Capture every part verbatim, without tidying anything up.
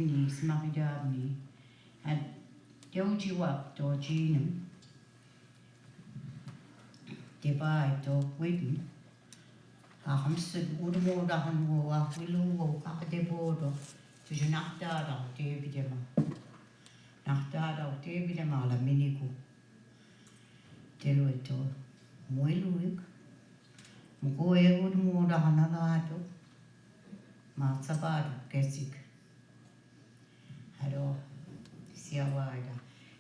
Ni smakidaabni. An teuchiwak to chinum. Tebai to kwidin. Ahamsud urmo dahan wo wa wilu wo kakadebodo. Tuju nakdada tebidema. Nakdada tebidema la miniku. Telueto. Muiluik. Muko e urmo dahan alado. Masabado kesik. Haro, siawaida.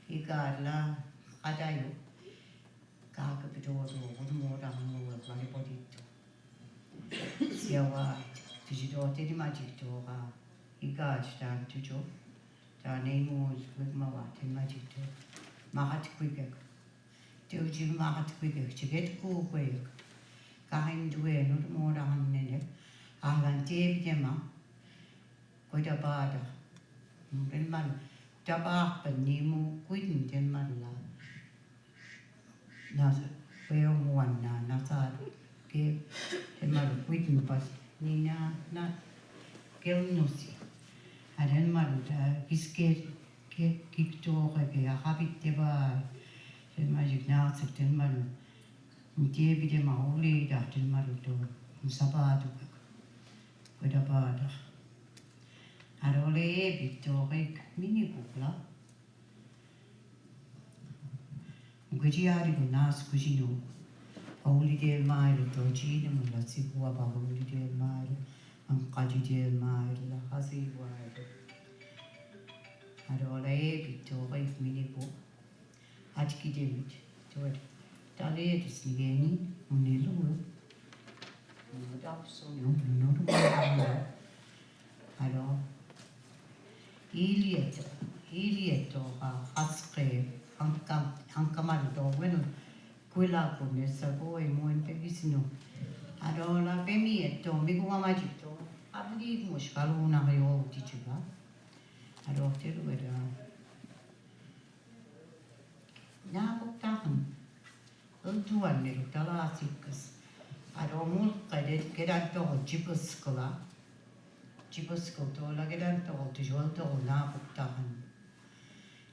Ikarla, kadayo. Kaka pidodo, urmo dahan wo, vale podito. Siawaida. Tuju do, tedi majito, ka. Ikar, tan tuju. Tan nei mo, wik mawa, tedi majito. Mahat kwikek. Teuchi mahat kwikek, chiket ku kwek. Kahin duwe, no, mo dahan nene. Ahlan tebidema. Kweda bada. Murin man. Tabah penimu kwidin den man la. Nasa, weo muan na, nasa. Ke, den man kwidin pas. Nina, na. Kel nusi. Aden man da, kiske, ke, kikto, ke, ke, ahabit teba. Den man jik nasa, den man. Nte bide ma ule da, den man do. Musabadu. Kweda bada. Arole e bito rek mini kukla. Mukaji ari kunas kujino. Auli del mailo to jino mula sigua ba auli del mailo. Ankaji del mailo la hasi guaido. Arole e bito rek mini kuk. Atikidemit, tuwet. Taleedis nigeni, unelu. Unodapsoni, unodapsoni. Alo. Ilieto, ilieto, ha, haske, hankam, hankamaruto, bueno, kuila kunesa ko e muen pegisino. Alo, la pemieto, mi kuma majito, abli mushkalu na yo tichiba. Alo, teru era. Nabuktahan. Ultuan niru tala sikas. Aro mul kede kedan toho jibus kula. Jibus kula tola kedan toho tujol toho nabuktahan.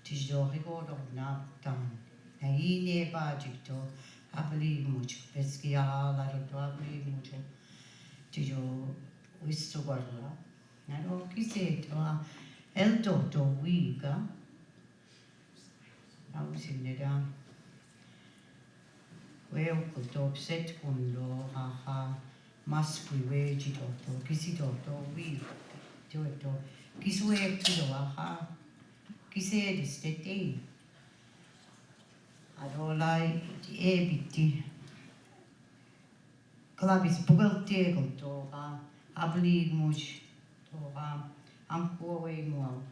Tijo higo toho nabuktahan. Na ine ba jibto. Abli mucho. Peski ala to abli mucho. Tijo wisu guarla. Naro kise to el to to wiga. Au sineda. Weo kuto pset kundo, aha, mas kui we ji doto, kisi doto, wi, doto, kisi we kilo, aha, kise destete. Adola e biti. Klabis pugel tegel toga, ablig muj toga, amkuo wei muau.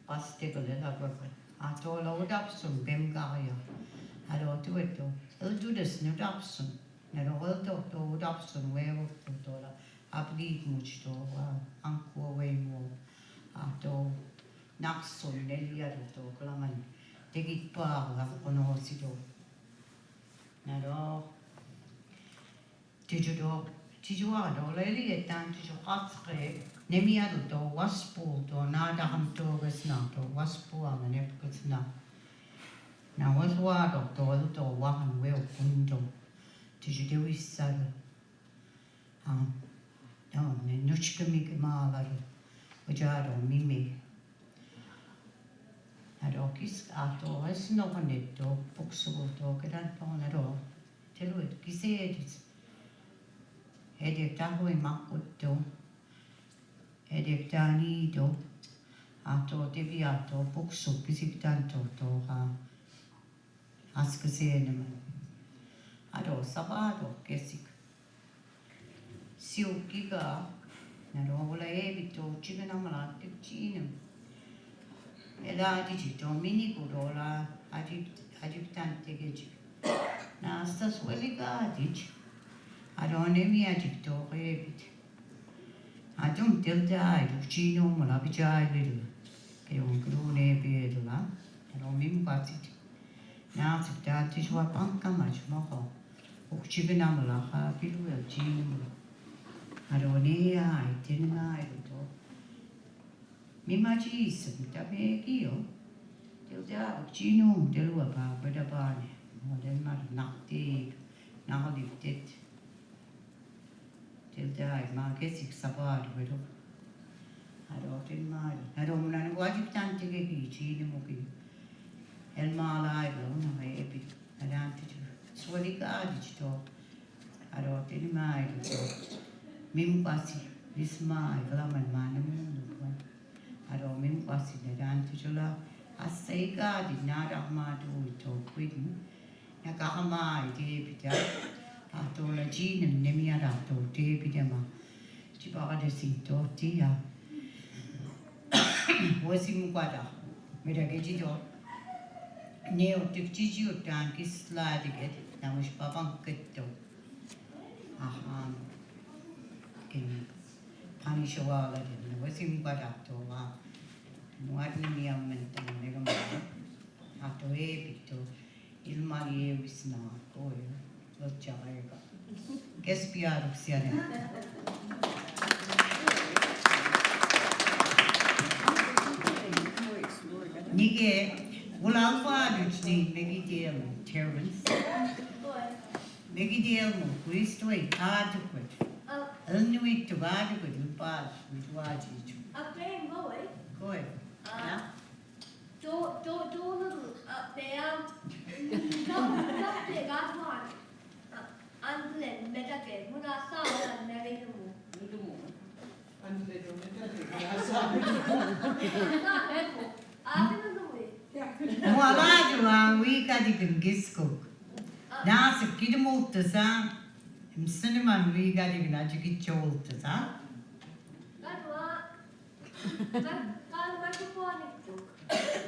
Pas tegel el agwagwa. A tola udapsun bem gaya. A do tueto. El dudes nudapsun. Na do el to to udapsun wei tola. Ablig muj toga, amkuo wei muau. A to naksun nelia do to klaman. Tegit pa la kono sido. Naro. Tijudo, tijua do leli etan tiju katske. Nemi adu to waspu to nada ham to gesna to waspu ama nepkesna. Na waswa do to el to wahan weo kundo. Tijude wisal. Ah, no, ne nuchkemi ke malar. Ujado mime. Naro kis ato es no koneto puksu to kedan to naro. Telu et kise edis. Edek tahu e makuto. Edek tani do. Ato tebi ato puksu kisik tanto to ha. Askese naman. Ado sabado kesik. Siu kiga, naro wala ebito chigana mala tikchina. Ela adiji to mini kudola, aji, aji tante geji. Na asta sueli ga adiji. Ado nemi aji to ebit. Atum tel jai, chino mala bijai lidu. Ke un krune bedula. Ado mim batit. Na aceptar tijua panka maj moho. Ukchibina mulaha bilu el jimula. Aronia ai tenina ai to. Mimma Jisu, mita mekio. Teuda, chinu, telua pa, pada bane. Model mar, nakti, nakliptet. Teuda, ma kesik sabar, pero. Aro, ten mar. Aro, muna, wajib tan tege ki, chinu, muki. El malai, lo, na, epi. Adan, tu, tu. Suali ka, di, tu. Aro, teni mai, tu. Mim pasi, ismai, kalaman, mana, mun, tu. Aro mim kwasi dadan tu chula. Asai ka di na rahma tu ito kwin. Na kahama ide pita. Ato la jinem nemi ara to te pita ma. Chipa ka de sinto tia. Wasi mukwada. Mira ke jito. Neo tik jiji utan kisla de ke. Na mush papang keto. Aha. Kini. Pani shawala de. Wasi mukwada to wa. Nuat ni mi ammen tan ne gama. Ato e pito. Ilma ye wisna ko e. Lo chara e ka. Kes piar uksiane. Nige, wala alfa dutni megi diel Terrence. Megi diel mo, kuisto e, adequate. El nuit to adequate, el pa, mit waji. Koe. Ya? Tō, tō, tō, nuru, a, pea, tō, tō, pea, gātuan. A, andlen, metake, muna sa, a, nere numu. Andlen, metake, gātuan. Sa, numu. A, te numu. Mo alaju, a, wika di kingiskuk. Nasa, kidimulta sa, msiniman wika di kinaji kichulta sa. Gātuan. Microphone itu.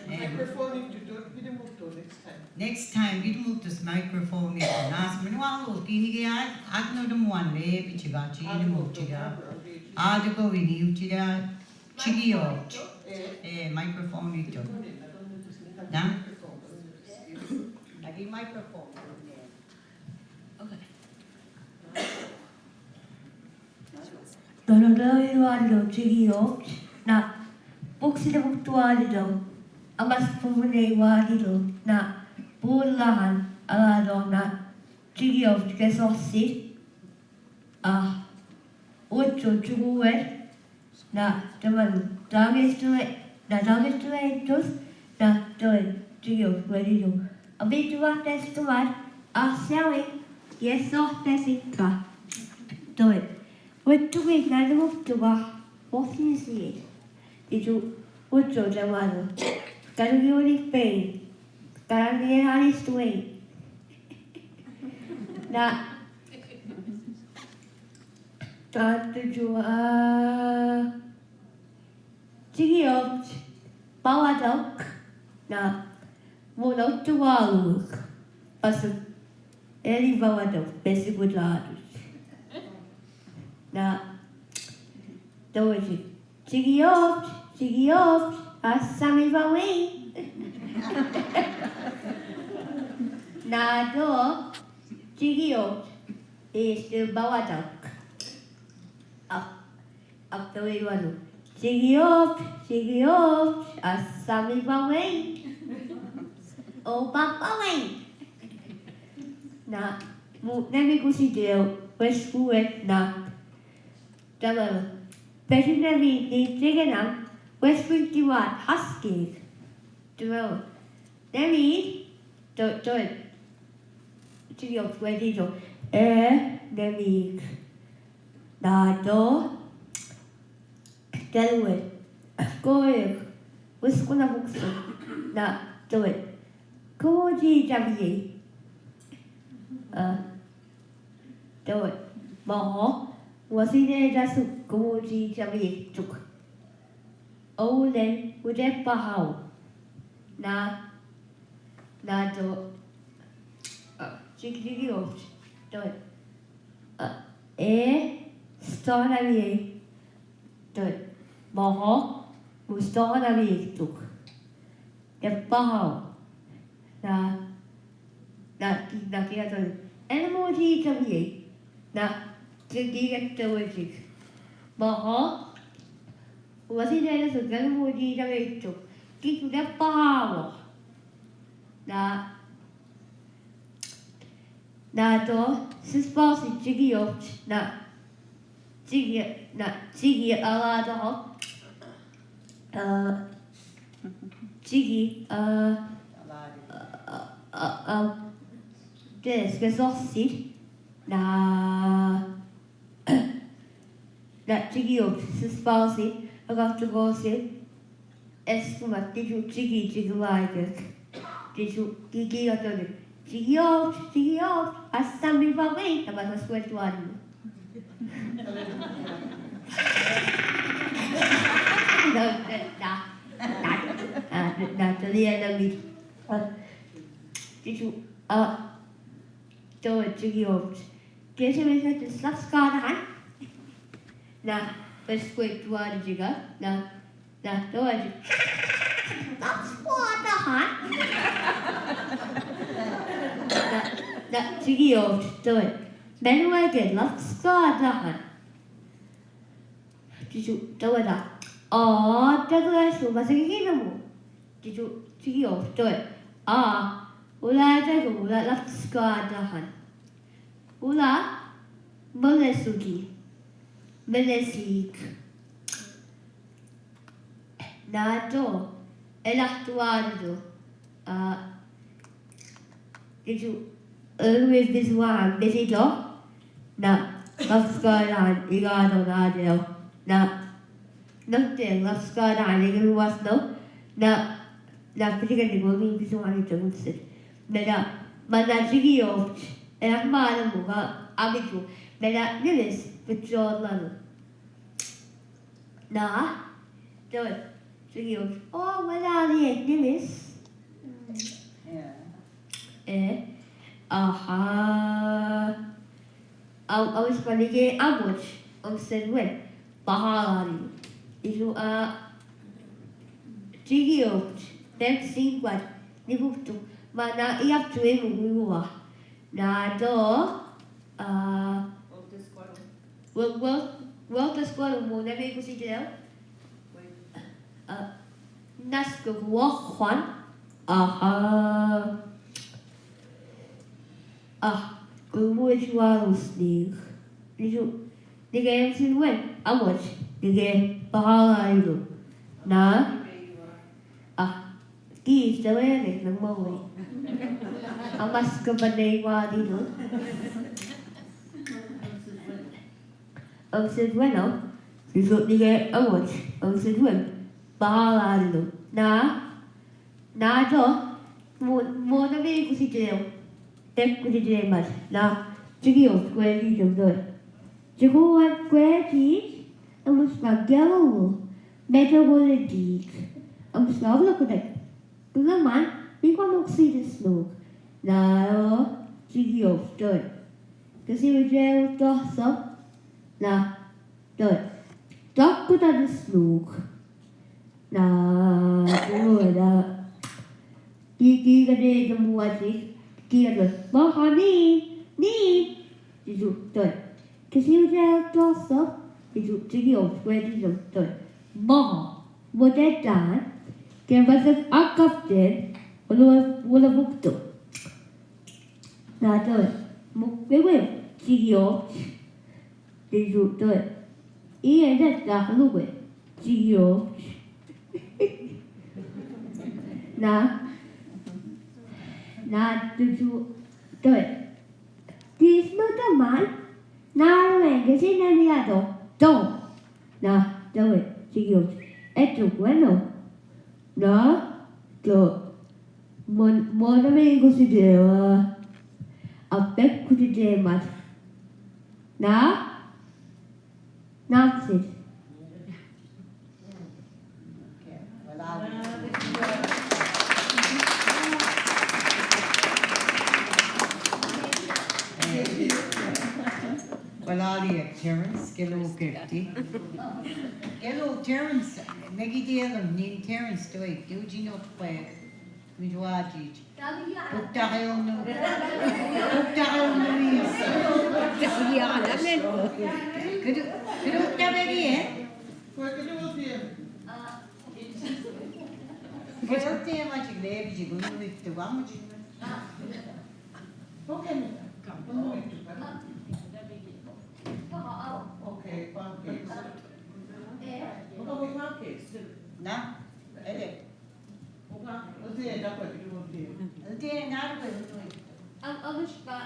Microphone itu, tu, pide mutu next time. Next time, pide mutu microphone itu. Nas, manu ang lo, kini kaya, at no dum one le, pichiga, chini mo chiga. Ado ko wini, uchida, chigi yo. Eh, microphone itu. Na? Lagi microphone. Okay. Tolotolo i wālilo, chigi yo, na, puksile puktu wālilo, amas pumune i wālilo, na, pulahan, alalo, na, chigi yo, kesosi, a, uchu, chuguwe, na, teman, dame estuve, na, dame estuve entonces, na, teman, chigi yo, wālilo. Abitua testumar, a, siawi, yeso, tesinka. Teman. Wettugi, nalumuktuga, wosisi. Titu, wettu jamano. Karugi uri pei. Karangi aris tuwei. Na. Tatu jua. Chigi op, pawadok, na, munok tuwaluk, pasuk, eli pawadok, pesik wudladus. Na, doji, chigi op, chigi op, asami pawi. Na, do, chigi op, este pawadok. Ap, ap tawei wanu. Chigi op, chigi op, asami pawei. O papawei. Na, mu, nemi kusi jeo, wes kuwet na. Tamam. Pesi nemi ni chigi na, wes kuwet tiwa, haski. Tamam. Nemi, to, to, chigi op, wes kuwet to. E, nemi. Dado. Delwet. Koek. Wiskuna buksu. Na, dowet. Kuji jabiye. A, dowet. Moho. Wasine dasu kuji jabiye tuk. Oule, ude pahau. Na, na do, a, jigijigi o, do, a, e, stona mi e, do, moho, mu stona mi e tuk. De pahau. Na, na, na kia do. En mu di do mi e. Na, jigijigi do e jig. Moho, Uasi nena sukal mudi na veito. Kitu na pawa. Na, na to, sispa si chigi yo, na, chigi, na, chigi ala to ho. Uh, chigi, uh, uh, uh, uh, uh, des, gesoxid. Na, na chigi yo, sispa si, aga to go si. Esku ma titu chigi, chigi laikek. Titu, kiki yo to ni. Chigi yo, chigi yo, asami pa wei, tama sa swetu anu. Na, na, na, na, na, na, na, na, na, na, na, na, titu, a, to, chigi yo. Kesi me sa tu slap skada han. Na, pa swetu anu jiga, na, Na, to e. Lap squad na han. Na, na, chigi yo, to e. Menu e ke, lap squad na han. Titu, to e na. O, te to e su, ma se ke na mu. Titu, chigi yo, to e. A, ula e te ko, ula lap squad na han. Ula, mele suki. Mele sik. Nato, el actual do. Ah, titu, el wis biswan, besito. Na, lap squad na han, igado na deo. Na, no te, lap squad na han, igado was no. Na, na, pitikan de gol, biswan, ito, gol, sit. Mera, mana, chigi yo, el hermano, muga, abitu. Mera, nilis, petrol, lalo. Na, to, chigi yo. Oh, wala, ni, nilis. Yeah. Eh, aha. Au, au, ispanike, amoch, om serwen, pahalari. Isu, a, chigi yo, tem singwat, ni buktu, mana, i ap tuwe mu, mu, wa. Na, to, a, Wel, wel, wel, tas kual mo na me kusi deo. Ah, nas ke kuwa kwan. Aha. Ah, ke mo e chua usnik. Nisu, nige em sin wen, amot, nige pahala ilu. Na? Ah, ki, tawe ne, nang mawe. Amas ke panay wa dito. Ang sin weno, isu nige amot, ang sin wen, pahala ilu. Na, na to, mo, mo na me kusi deo. Tek kusi deo mas. Na, chigi yo, kwe di jom doy. Chigi yo, kwe di, amus pa gelo. Meto gole di. Amus pa gelo kutek. Tulaman, mi kwa moksi de snuk. Na, chigi yo, doy. Kasi mo jeo, tohso. Na, doy. Tok kuta de snuk. Na, doy, na. Ki, ki ka de ka muati. Ki ka de. Mo ha ni, ni. Jisu, doy. Kasi mo jeo, tohso. Jisu, chigi yo, kwe di jom, doy. Mo ha. Mo de dan. Ke mo de akap de. Wala, wala bukto. Na, doy. Mo, we, we. Chigi yo. Te ju, te. I e de ta lu we. Chigi yo. Na. Na, te ju, te. Ti smu te man. Na, lu e, ke si na ni a do. Do. Na, te we. Chigi yo. E tu, bueno. Na, to. Mon, mon amigo si deo a pek kuti de mat. Na? That's it. Wala ali e Terence, ke lo kefti. Ke lo Terence, megi de alam nin Terence to e, do you know where? Mijuaji. Puktakeonu. Puktakeonu is. Kudu, kudu taberi, eh? Pero tema chik lebi chik unuittu vamos chik. Okay. Pancakes. Na? Ele. Uka, uka, uka, uka. Uka, na, uka, uka. Am, amushpa,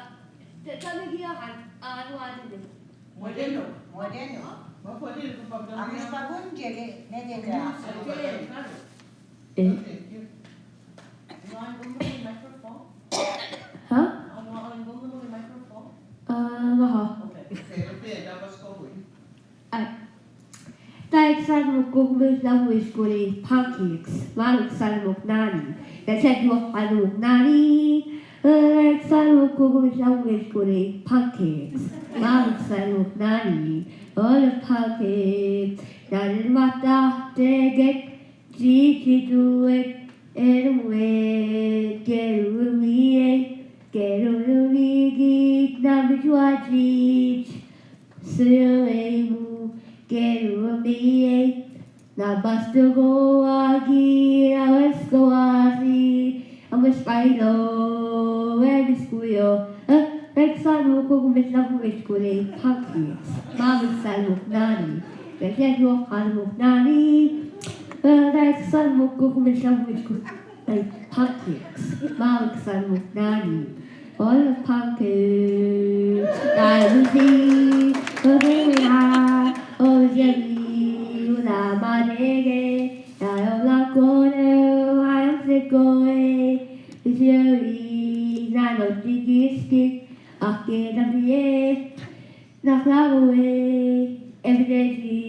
te, tamigia han, anu, anu. Modelo. Modelo. Amushpa kun jele, ne jele. Eh. Huh? Ah, maha. Ai. Taik san mukuk mis lam mis kuri pancakes. Maluk san muk nani. Kasek muk anu nani. Taik san mukuk mis lam mis kuri pancakes. Maluk san muk nani. All pancakes. Nani mata tegek. Jiji duek. Eruet. Kerumiei. Kerumigik. Nabijwajij. Suyueimu, kerumiei, nabastugoagi, naweskoasi, amushpailo, wemiskuyo, eh, eksanmu kukumislamu miskuli, pancakes, mamisalmu nani, eksanmu kukumislamu miskuli. Pancakes. Mawik san muknani. All pancakes. Talusi. Ojemina. Ojemi. Ulamarege. Tayola kone. Ayam sekoe. Isioi. Nano tikiski. Ake damie. Naklawe, evidenti,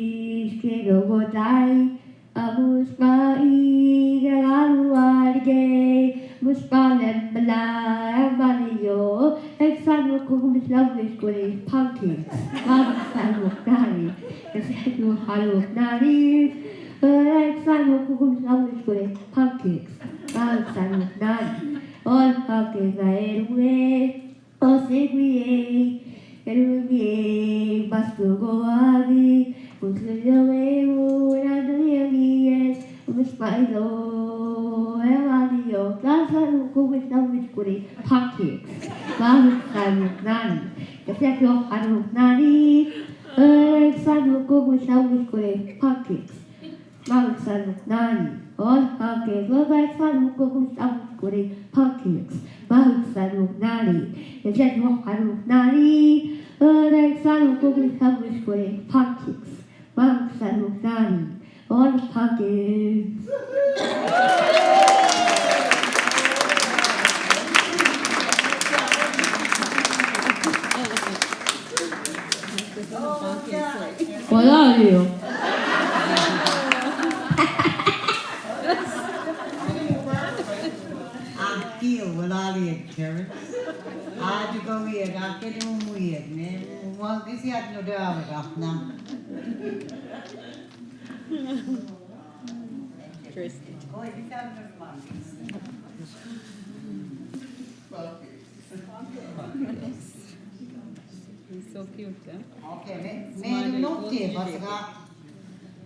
kedogotai, amuspa, igalalu, alge, muspa, lembla, embalio, exanu, kukumis, lamis, kuli, pancakes, mamis, almukari, exanu, almukari, exanu, kukumis, lamis, kuli, pancakes, mamis, almukari, all pancakes, na, erwe, Osiguiei, erumiei, bastugoagi, usuyoei, uraduyamiei, umispailo, ewanio, tasanuku, wisawiskuri, pancakes, mahusanuknani, kasiasiohanuknani, esanuku, wisawiskuri, pancakes. Mawik san muknani. All pancakes. Mawik san muknani. Pancakes. Mawik san muknani. Mawik san muknani. Mawik san muknani. Pancakes. Mawik san muknani. All pancakes. Wala aliyo. Aki, wala aliyo, Karen. Aju ko wiye, aki ni mu wiye, ne, mu kisi at no de awa na. Interesting. He's so cute, huh? Okay, me, me no te, basta,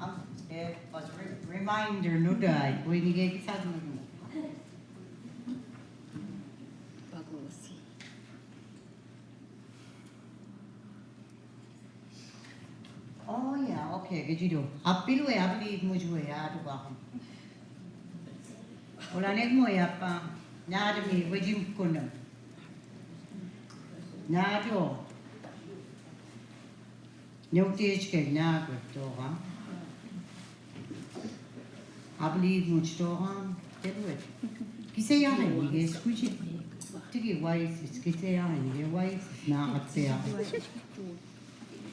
um, eh, basta re-, reminder, no dai, ko ini ke kisa no. Oh, yeah, okay, good you do. Apil we, apil it much we, ah, tu ba. Wala nek mo ya pa, na de mi, we jim kunam. Na do. Nyok ti chike na ko to ha. Apil it much to ha. Te we. Kise ya hai ni ke, escuche. Tiki wai, kise ya hai ni ke, wai, na ate ya.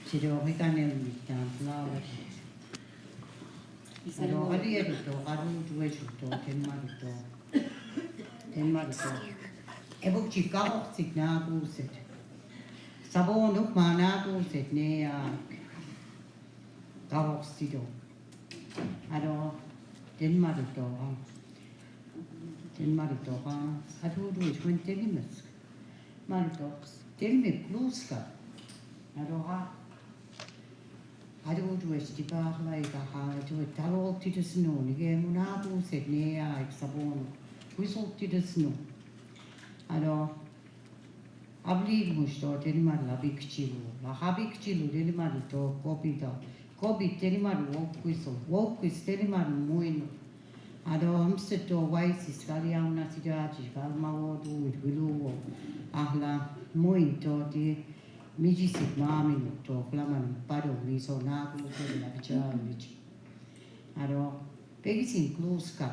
Siro, we can name it down, flower. Aro, ali, aro, to, aro, to, aro, to, ten maru to. Ten maru to. Ebuk chika, ok, sik na, ku, set. Sabo, nuk, ma, na, ku, set, ne, ya. Ka, ok, siro. Aro, ten maru to, ha. Ten maru to, ha. Aro, aro, twenty minutes. Maru to, ten mi, plus ka. Aro, ha. Aduuduet tipaarlaita, aduuduet taloortitut snu, nikeemun naakuuset nee'iyaaik saboonuk, kuisultitut snu. Ado, apliikmut to tenimalu apikchilu, la apikchilu tenimalu to kopita, kopit tenimalu woukwis, woukwis tenimalu muin. Ado, emsü to waisis kaliauna sitaati, kalmawootuuit wiluuwo, ajla muin to ti mijisit maaminut to kulaman pado miso naakuuset la pichaawit. Ado, pegisin kluuska.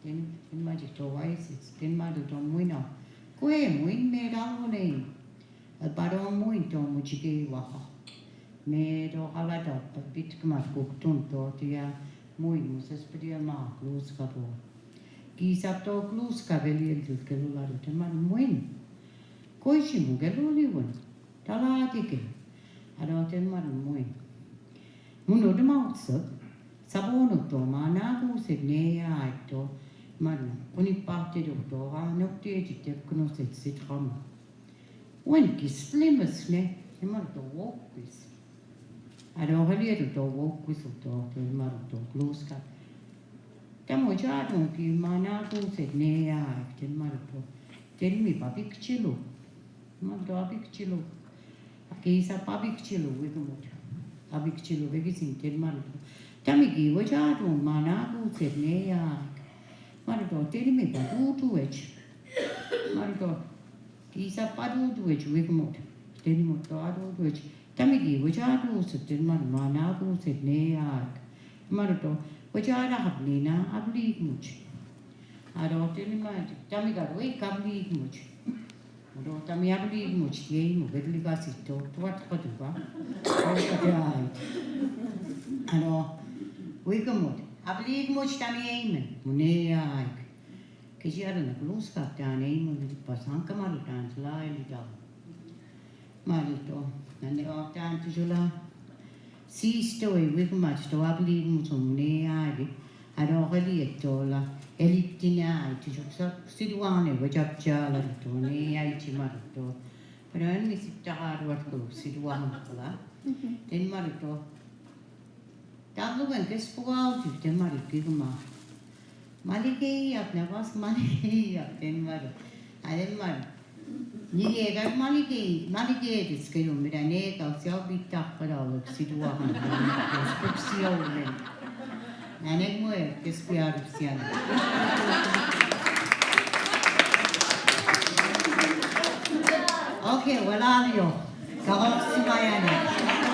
Ten, tenimalu to waisis, tenimalu to muina. Kue muin me dalo nei. Pado muin to muchikei waha. Me do halata, pitkmat kuktun to tia muin muses pdia ma kluuska bo. Kisa to kluuska beliel tut kelula do tenimalu muin. Koishi mu keluli wun. Talaatike. Ado tenimalu muin. Munu duma utsuk. Saboonuk to ma naakuuset nee'iyaaik to. Malu. Kuni pahte do to. Ha nokte jitek kunuset sit hamu. Wen kislimus ne. Tenimalu to woukwis. Ado haliatu to woukwis to. Tenimalu to kluuska. Tamo jaadun ki ma naakuuset nee'iyaaik. Tenimalu to. Tenimi papikchilu. Malu to apikchilu. Akisa papikchilu wigmut. Apikchilu wegisin tenimalu to. Tamiki wajaadun ma naakuuset nee'iyaaik. Malu to tenimi paduuduet. Malu to. Kisa paduuduet wigmut. Tenimut to aduuduet. Tamiki wajaaduuset tenimalu ma naakuuset nee'iyaaik. Malu to. Wajaada hapnina apliikmut. Ado tenimalu. Tamika wei kapliikmut. Ado tami apliikmut yei mu betlikasito tuat kotuka. Ado wigmut. Apliikmut tami eimen. Mu nee'iyaaik. Keji ado na kluuska tani eimen. Pasanka malu tan tlaili dau. Malu to. Nane o tan tujula. Sisto e wigmut to apliikmut mu nee'iyaaik. Ado heli etola. Eliptina ai tujuksa. Siduane wajapchala to nee'iyaaik malu to. Pero en mi siptaha ruat ko siduan kula. Tenimalu to. Tablugan kes puau tu tenimalu kigma. Malikei ap navas malikei ap tenimalu. Ademar. Nige ga malikei, malikei dis ke yo mira ne ka siau bitak para lo siduan. Kes puksiau le. Nanek mue kes piaru sian. Okay, wala yo. Kawak sumayana.